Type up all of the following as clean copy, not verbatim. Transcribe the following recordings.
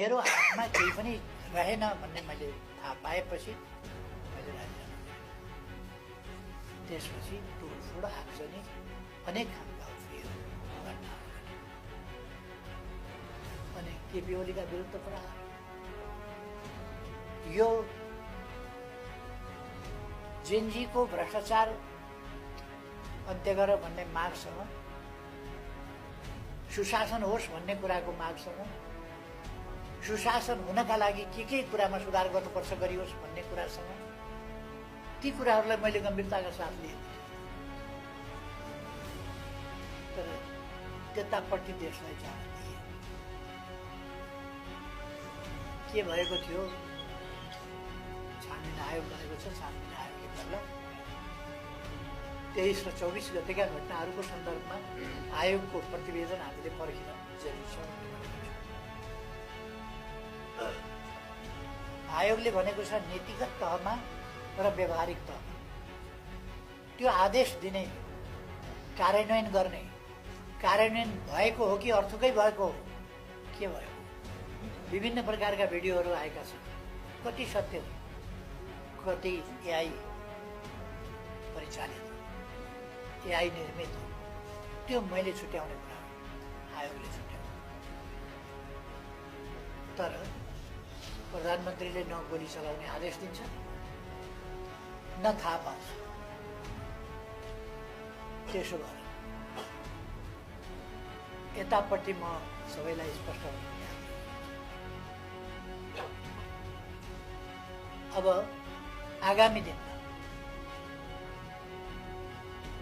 मेरो हातमा केही पनि रहेन भन्ने मैले थाहा पाएपछि मैले राजीनामा गरेँ। त्यसपछि तोडफोड आगजनी अनेक खालका घटनाहरू घटे अनि केपी ओलीका विरुद्ध प्रहार। यो जेनजीको भ्रष्टाचार अन्त्य गर भन्ने मागसँग, सुशासन होस् भन्ने कुराको मागसँग, सुशासन हुनका लागि के कुरामा सुधार गर्नुपर्छ गरियोस् भन्ने कुरासँग, ती कुराहरूलाई मैले गम्भीरताका साथ लिएँ। तर त्यतापट्टि देशलाई जान दिए। के भएको थियो? छानबिन आयोग बनेको छ। छानबिन आयोगले गर्दा 23 र 24 गतेका घटनाहरूको सन्दर्भमा आयोगको प्रतिवेदन हामीले पर्खिन जरुरी छ। आयोगले भनेको छ नीतिगत तहमा र व्यवहारिक तहमा त्यो आदेश दिने, कार्यान्वयन गर्ने, कार्यान्वयन भएको हो कि अर्थकै भएको हो, के भयो? विभिन्न प्रकारका भिडियोहरू आएका छन्। कति सत्य हो, कति एआई परिचालित, एआई निर्मित हो, त्यो मैले छुट्याउने कुरा हो, आयोगले छुट्याउने। तर प्रधानमन्त्रीले न गोली चलाउने आदेश दिन्छ, न थाहा पाउँछ। त्यसो भएर यतापट्टि म सबैलाई स्पष्ट हुनु। अब आगामी दिनमा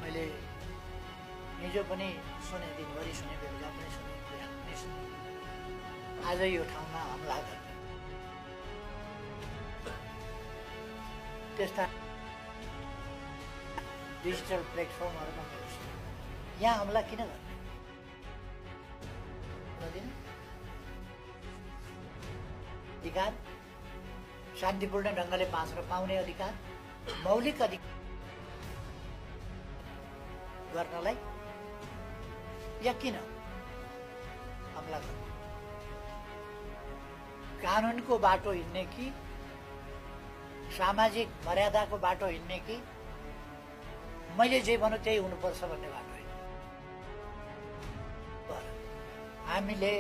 मैले हिजो पनि सुने, दिनभरि सुने, बेलुका पनि सुने, बिहान पनि सुने, आज यो ठाउँमा हमला गर्ने त्यस्ता डिजिटल प्लेटफर्महरूमा मैले सुने। यहाँ हमला किन गर्ने? अधिकार, शान्तिपूर्ण ढङ्गले बाँच्न पाउने अधिकार, मौलिक अधिकार गर्नलाई या किन हमला गर्ने? कानुनको बाटो हिँड्ने कि सामाजिक मर्यादाको बाटो हिँड्ने कि मैले जे भनौँ त्यही हुनुपर्छ भन्ने बाटो हिँड्ने? हामीले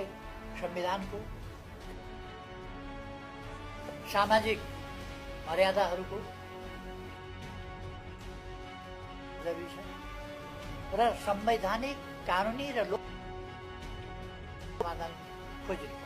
संविधानको, सामाजिक मर्यादाहरूको र संवैधानिक, कानुनी र लोक समाधान खोज्नु।